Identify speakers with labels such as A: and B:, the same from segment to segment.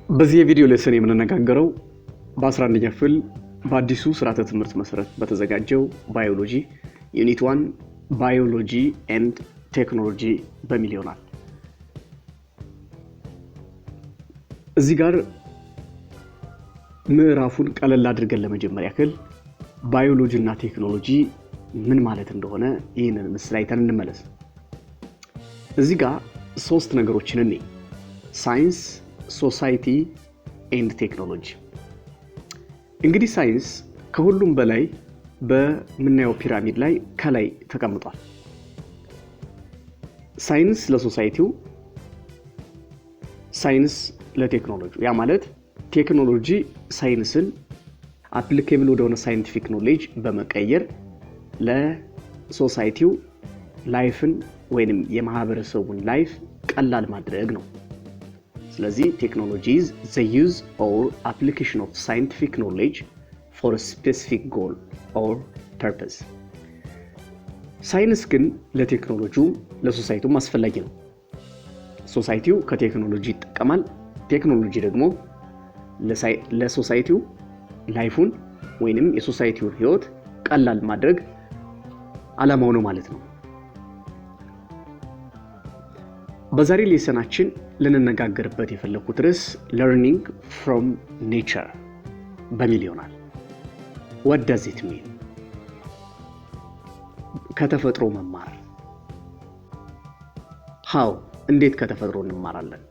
A: በዚህ የቪዲዮ lesson የምንነጋገረው በ11ኛ ክፍል በአዲሱ ስርዓተ ትምህርት መሰረት በተዘጋጀው biology unit 1 biology and technology በሚል ይሆናል። እዚህ ጋር ምዕራፉን ቀለል አድርገን ለመጀመር ያክል ባዮሎጂ እና ቴክኖሎጂ ምን ማለት እንደሆነ ይህንን ምስል አይተን እንመለስ። እዚህ ጋር ሶስት ነገሮችን እኔ science፣ society and technology። እንግዲህ ሳይንስ ከሁሉም በላይ በምናየው ፒራሚድ ላይ ከላይ ተቀምጧል። ሳይንስ ለ society ው፣ ሳይንስ ለቴክኖሎጂ። ያ ማለት ቴክኖሎጂ ሳይንስን applicable ወደሆነ scientific knowledge በመቀየር ለ society ው life ን ወይንም የማህበረሰቡን life ቀላል ማድረግ ነው። ስለዚህ technology is the use or application of scientific knowledge for specific goal or purpose። ሳይንስ ግን ለቴክኖሎጂው ለ society ውም አስፈላጊ ነው። Society ው ከቴክኖሎጂ ይጠቀማል። ቴክኖሎጂ ደግሞ ለ society ው life ኡን ወይንም የ society ውን ህይወት ቀላል ማድረግ አላማው ነው ማለት ነው። በዛሬ lesson ኣችን ልንነጋገርበት የፈለግኩት ርዕስ learning from nature በሚል ይሆናል። What does it mean? ከተፈጥሮ መማር። How እንዴት ከተፈጥሮ እንማራለን?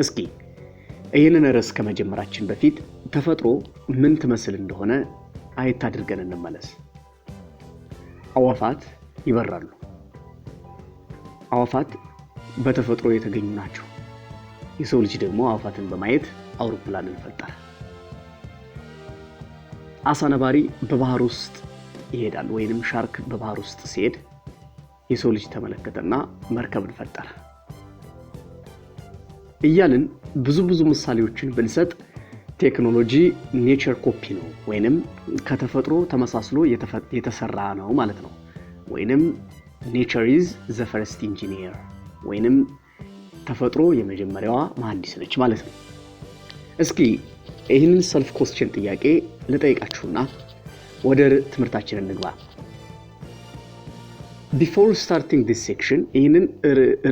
A: እስኪ ይህንን ርዕስ ከመጀመራችን በፊት ተፈጥሮ ምን ትመስል እንደሆነ አየት አድርገን እንመለስ። አዕዋፋት ይበራሉ። አዕዋፋት በተፈጥሮ የተገኙ ናቸው። የሰው ልጅ ደግሞ አዕዋፋትን በማየት አውሮፕላንን ፈጠረ። አሳ ነባሪ በባህር ውስጥ ይሄዳል፣ ወይንም ሻርክ በባህር ውስጥ ሲሄድ የሰው ልጅ ተመለከተና መርከብን ፈጠረ እያልን ብዙ ብዙ ምሳሌዎችን ብንሰጥ ቴክኖሎጂ nature copy ነው ወይንም ከተፈጥሮ ተመሳስሎ የተሰራ ነው ማለት ነው። ወይንም nature is the first engineer ወይንም ተፈጥሮ የመጀመሪያዋ መሐንዲስ ነች ማለት ነው። እስኪ ይህንን self question ጥያቄ ልጠይቃችሁና ወደ ትምህርታችን እንግባ። Before starting this section፣ ይህንን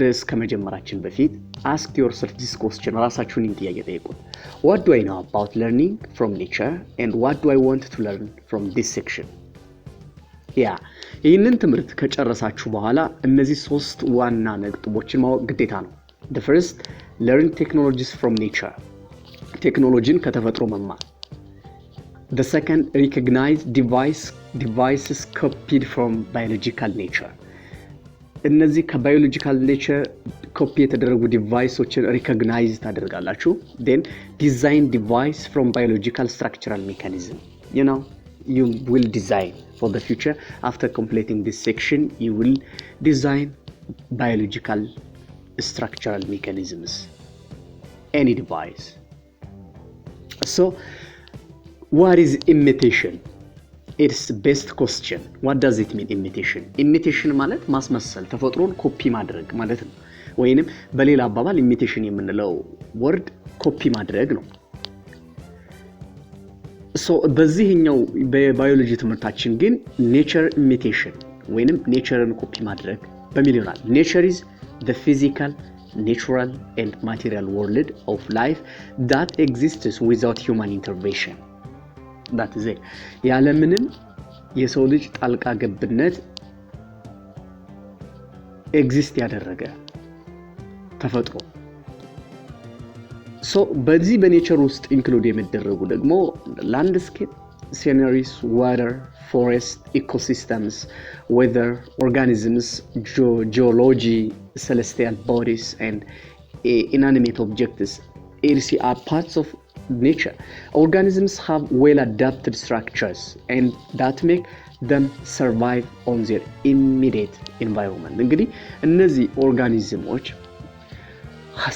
A: ርዕስ ከመጀመራችን በፊት ask yourself this question፣ ራሳችሁን ይህን ጥያቄ ጠይቁት። What do I know about learning from nature and what do I want to learn from this section? Yeah፣ ይህንን ትምህርት ከጨረሳችሁ በኋላ እነዚህ ሶስት ዋና ነጥቦችን ማወቅ ግዴታ ነው። The first, learn technologies from nature፣ ቴክኖሎጂን ከተፈጥሮ መማር። The second, recognize devices copied from biological nature፣ እነዚህ ከ biological nature copy የተደረጉ device ኦችን recognize ታደርጋላችሁ። Then design device from biological structural mechanism. You will design for the future. After completing this section, you will design biological structural mechanisms, any device. So what is imitation? It's best question. What does it mean, imitation? Imitation ማለት ማስመሰል፣ ተፈጥሮን ኮፒ ማድረግ ማለት ነው። ወይንም በሌላ አባባል imitation የምንለው word copy ማድረግ ነው። በዚህኛው በባዮሎጂ ትምህርታችን ግን nature imitation ወይንም nature ን copy ማድረግ በሚል ይሆናል። Nature is the physical, natural and material world of life that exists without human intervention. That is, ያለምንም የሰው ልጅ ጣልቃ ገብነት exist ያደረገ ተፈጥሮ። በዚህ በ nature ውስጥ include የሚደረጉ ደግሞ landscape, sceneries, water, forest, ecosystems, weather, organisms, geology, celestial bodies and inanimate objects etc are parts of nature. Organisms have well adapted structures and that make them survive on their immediate environment. እንግዲህ እነዚህ organism ኦች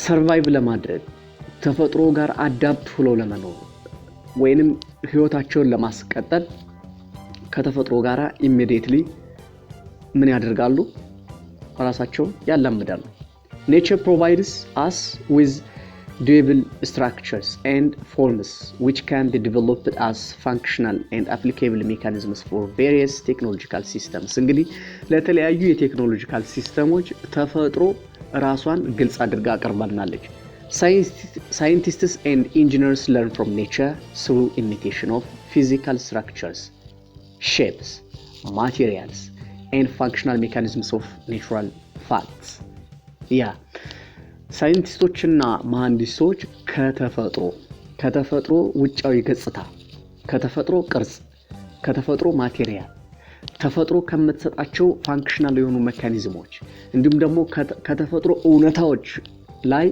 A: survive ለማድረግ፣ ተፈጥሮ ጋር adapt ብለው ለመኖር ወይንም ህይወታቸውን ለማስቀጠል ከተፈጥሮ ጋር immediately ምን ያደርጋሉ? ራሳቸውን ያላምዳሉ። Nature provides us with Doable structures and forms which can be developed as functional and applicable mechanisms for various technological systems። እንግዲህ ለተለያዩ የ technological system ኦች ተፈጥሮ ራሷን ግልጽ አድርጋ አቅርባልናለች። Scientists and engineers learn from nature through imitation of physical structures, shapes, materials and functional mechanisms of natural facts። Yeah, ሳይንቲስቶችና መሐንዲሶች ከተፈጥሮ ውጫዊ ገጽታ፣ ከተፈጥሮ ቅርጽ፣ ከተፈጥሮ material፣ ተፈጥሮ ከምትሰጣቸው functional የሆኑ mechanism ኦች እንዲሁም ደግሞ ከተፈጥሮ እውነታዎች ላይ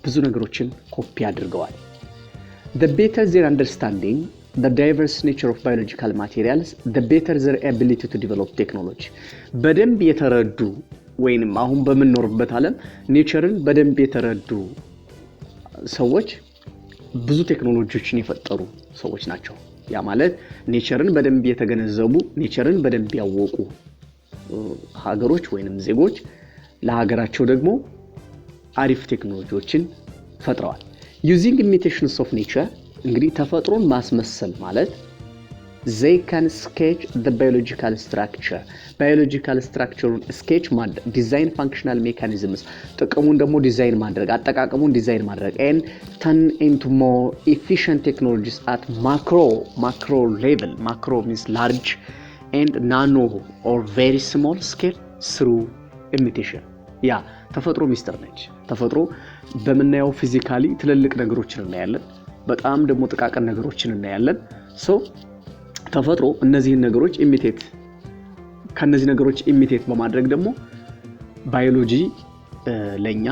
A: ብዙ ነገሮችን ኮፒ አድርገዋል። The better their understanding the diverse nature of biological materials, the better their ability to develop technology። በደንብ የተረዱ ወይንም አሁን በምንኖርበት ዓለም nature ን በደንብ የተረዱ ሰዎች ብዙ ቴክኖሎጂዎችን የፈጠሩ ሰዎች ናቸው። ያ ማለት nature ን በደንብ የተገነዘቡ፣ nature ን በደንብ ያወቁ ሀገሮች ወይንም ዜጎች ለሀገራቸው ደግሞ አሪፍ ቴክኖሎጂዎችን ፈጥረዋል። Using imitations of nature፣ እንግዲህ ተፈጥሮን ማስመሰል ማለት፣ they can sketch the biological structure፣ biological structure ኡን sketch ማድረግ፣ design functional mechanisms፣ ጥቅሙን ደግሞ ዲዛይን ማድረግ፣ አጠቃቀሙን ዲዛይን ማድረግ and turn into more efficient technologies at macro level። Macro means large and nano or very small scale through imitation። Yeah, ተፈጥሮ ሚስጥር ነች። ተፈጥሮ በምናየው physically ትልልቅ ነገሮችን እናያለን፣ በጣም ደግሞ ጥቃቅን ነገሮችን እናያለን። So ተፈጥሮ እነዚህን ነገሮች imitate ከእነዚህ ነገሮች imitate በማድረግ ደግሞ ባዮሎጂ ለእኛ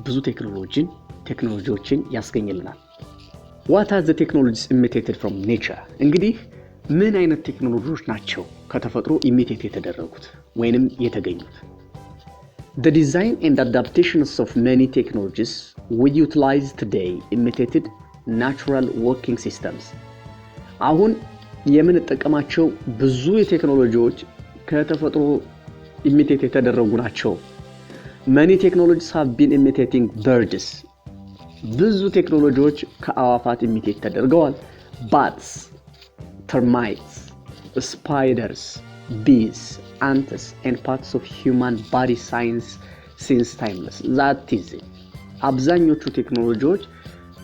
A: ብዙ ቴክኖሎጂዎችን ያስገኝልናል። What are the technologies imitated from nature? እንግዲህ ምን አይነት ቴክኖሎጂዎች ናቸው ከተፈጥሮ imitate የተደረጉት ወይንም የተገኙት? The design and adaptations of many technologies we utilize today imitated natural working systems። አሁን የምንጠቀማቸው ብዙ የቴክኖሎጂዎች ከተፈጥሮ imitate የተደረጉ ናቸው። Many technologies have been imitating birds። ብዙ ቴክኖሎጂዎች ከአዋፋት imitate ተደርገዋል። Bats, termites, spiders, bees, ants and parts of human body science since timeless that is አብዛኞቹ ቴክኖሎጂዎች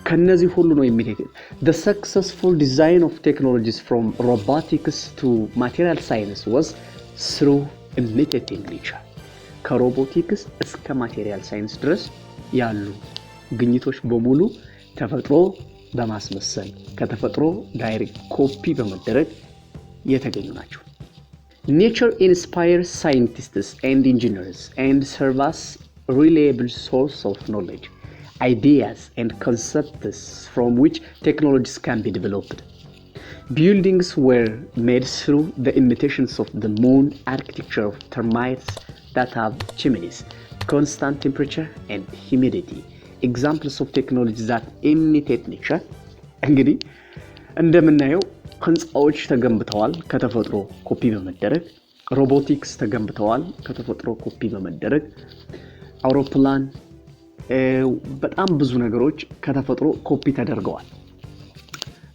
A: ከነዚህ ሁሉ ነው imitated። The successful design of technologies from robotics to material science was through imitating nature። ከ ሮቦቲክስ እስከ material science ድረስ ያሉ ግኝቶች በሙሉ ተፈጥሮ በማስመሰል፣ ከተፈጥሮ direct copy በመደረግ የተገኙ ናቸው። Nature inspires scientists and engineers and serves as reliable source of knowledge, ideas and concepts from which technologies can be developed. Buildings were made through the imitations of the mound architecture of termites that have chimneys, constant temperature and humidity. Examples of technologies that imitate nature። እንግዲህ እንደምናየው ህንፃዎች ተገንብተዋል ከተፈጥሮ ኮፒ በመደረግ፣ ሮቦቲክስ ተገንብተዋል ከተፈጥሮ ኮፒ በመደረግ፣ አውሮፕላን፣ በጣም ብዙ ነገሮች ከተፈጥሮ ኮፒ ተደርገዋል።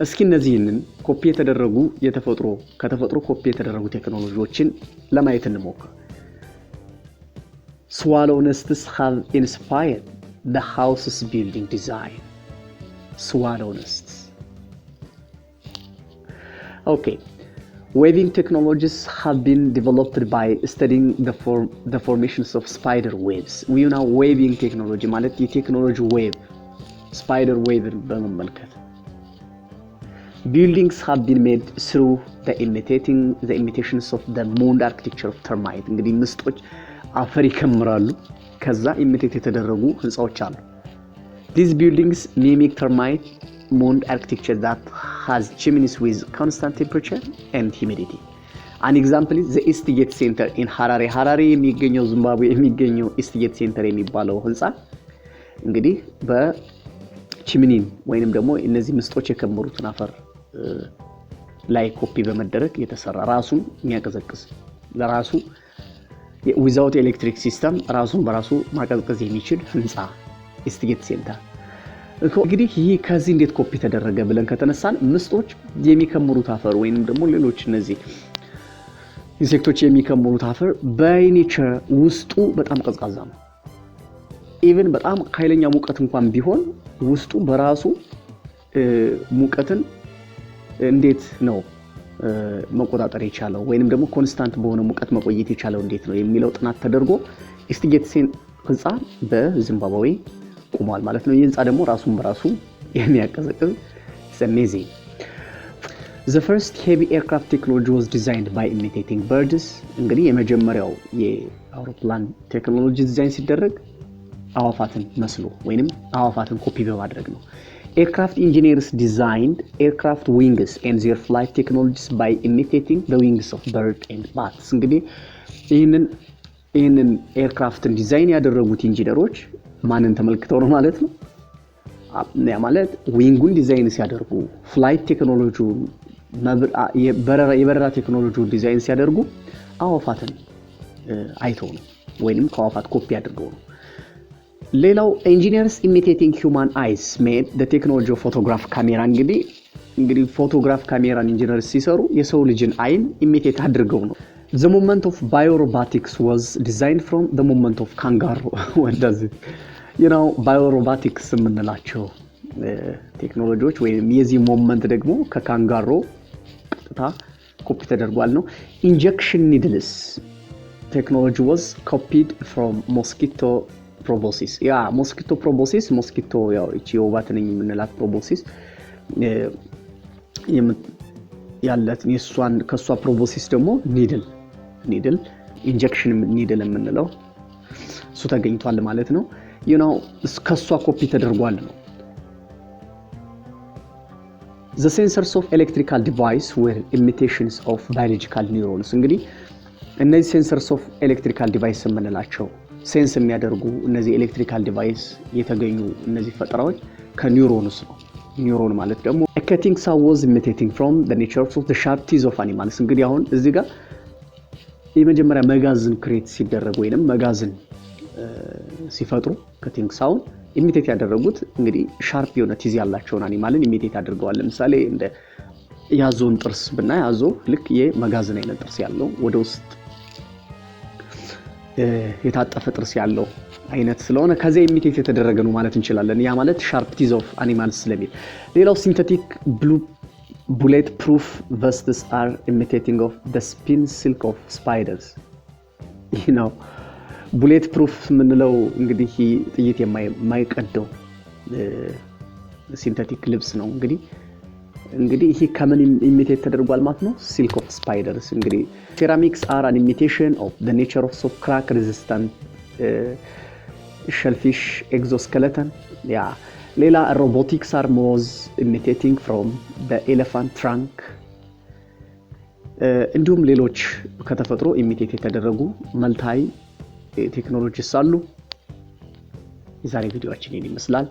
A: እስኪ እነዚህንን ኮፒ የተደረጉ የተፈጥሮ ከተፈጥሮ ኮፒ የተደረጉ ቴክኖሎጂዎችን ለማየት እንሞክር። Swallow nests have inspired the houses building design. Swallow nests. Okay. Weaving technologies have been developed by studying the formations of spider webs. We know weaving technology ማለት የቴክኖሎጂ web፣ spider web ን በመመልከት። Buildings have been made through the imitations of the mound architecture of termite። እንግዲህ ምስጦች አፈር ይከምራሉ። ከዛ imitate የተደረጉ ህንፃዎች አሉ። These buildings mimic termite mound architecture that has chimneys with constant temperature and humidity. An example is the Eastgate Center in Harare። ሀራሬ የሚገኘው፣ ዚምባብዌ የሚገኘው Eastgate Center የሚባለው ህንፃ እንግዲህ በ chimney ን ወይንም ደግሞ እነዚህ ምስጦች የከመሩትን አፈር ላይ ኮፒ በመደረግ የተሰራ፣ ራሱን የሚያቀዘቅዝ፣ ለራሱ without electric system ራሱን በራሱ ማቀዝቀዝ የሚችል ህንፃ Eastgate Center። እንግዲህ ይህ ከዚህ እንዴት ኮፒ ተደረገ ብለን ከተነሳን፣ ምስጦች የሚከምሩት አፈር ወይንም ደግሞ ሌሎች እነዚህ insect ኦች የሚከምሩት አፈር by nature ውስጡ በጣም ቀዝቃዛ ነው። Even በጣም ኃይለኛ ሙቀት እንኳን ቢሆን ውስጡ በራሱ ሙቀትን እንዴት ነው መቆጣጠር የቻለው ወይንም ደግሞ constant በሆነ ሙቀት መቆየት የቻለው እንዴት ነው የሚለው ጥናት ተደርጎ ኢስትጌት ህንፃ በዚምባብዌ ቆሟል ማለት ነው። ይህ ህንፃ ደግሞ ራሱን በራሱ የሚያቀዘቅዝ፣ amazing። The first heavy aircraft technology was designed by imitating birds። እንግዲህ የመጀመሪያው የአውሮፕላን ቴክኖሎጂ ዲዛይን ሲደረግ አዋፋትን መስሎ ወይንም አዋፋትን ኮፒ በማድረግ ነው። Aircraft engineers designed aircraft wings and their flight technologies by imitating the wings of bird and bats። እንግዲህ ይህንን aircraft ን ዲዛይን ያደረጉት ኢንጂነሮች ማንን ተመልክተው ነው ማለት ነው? ያ ማለት wing ኡን ዲዛይን ሲያደርጉ፣ flight ቴክኖሎጂውን፣ የበረራ ቴክኖሎጂውን ዲዛይን ሲያደርጉ አዋፋትን አይተው ነው ወይንም ከአዋፋት ኮፒ አድርገው ነው። ሌላው engineers imitating human eyes made technology of photograph camera። እንግዲህ photograph ካሜራን engineers ሲሰሩ የሰው ልጅን አይን imitate አድርገው ነው። The movement of biorobotics was designed from the movement of kangaroo። ወደዚህ biorobotics የምንላቸው ቴክኖሎጂዎች ወይም የዚህ movement ደግሞ ከካንጋሮ ቀጥታ ኮፒ ተደርጓል ነው። Injection needles technology was copied from mosquito proboscis። ያ mosquito proboscis፣ mosquito ያው ይቺ የወባ ትንኝ የምንላት proboscis ያለትን የእሷን ከእሷ proboscis ደግሞ needle injection needle የምንለው እሱ ተገኝቷል ማለት ነው። ከእሷ ኮፒ ተደርጓል ነው። The sensors of electrical device were imitations of biological neurons። እንግዲህ እነዚህ sensors of electrical device የምንላቸው፣ sense የሚያደርጉ እነዚህ electrical device የተገኙ እነዚህ ፈጠራዎች ከ neurons ነው። ኒውሮን ማለት ደግሞ cutting saw was imitating from nature of sharp teeth of animals። እንግዲህ አሁን እዚህ ጋር የመጀመሪያ መጋዝን create ሲደረግ ወይንም መጋዝን ሲፈጥሩ cutting saw ን imitate ያደረጉት እንግዲህ sharp የሆነ teeth ያላቸውን animal ን imitate አድርገዋል። ለምሳሌ እንደ የአዞን ጥርስ ብናይ አዞ ልክ የመጋዝን አይነት ጥርስ ያለው፣ ወደ ውስጥ የታጠፈ ጥርስ ያለው አይነት ስለሆነ ከዚያ imitate የተደረገ ነው ማለት እንችላለን። ያ ማለት sharp teeth of animals ስለሚል። ሌላው synthetic blue bullet proof vests are imitating of the spin silk of spiders። ይህ ነው bullet proof የምንለው። እንግዲህ ጥይት የማይቀደው synthetic ልብስ ነው። እንግዲህ ይህ ከምን imitate ተደርጓል ማለት ነው? Silk of spiders። እንግዲህ ceramics are an imitation of the nature of soft crack resistant shellfish exoskeleton። ያ ሌላ robotics arm was imitating from elephant trunk። እንዲሁም ሌሎች ከተፈጥሮ imitate የተደረጉ multi technologies አሉ። የዛሬ ቪዲዮአችን ይህን ይመስላል።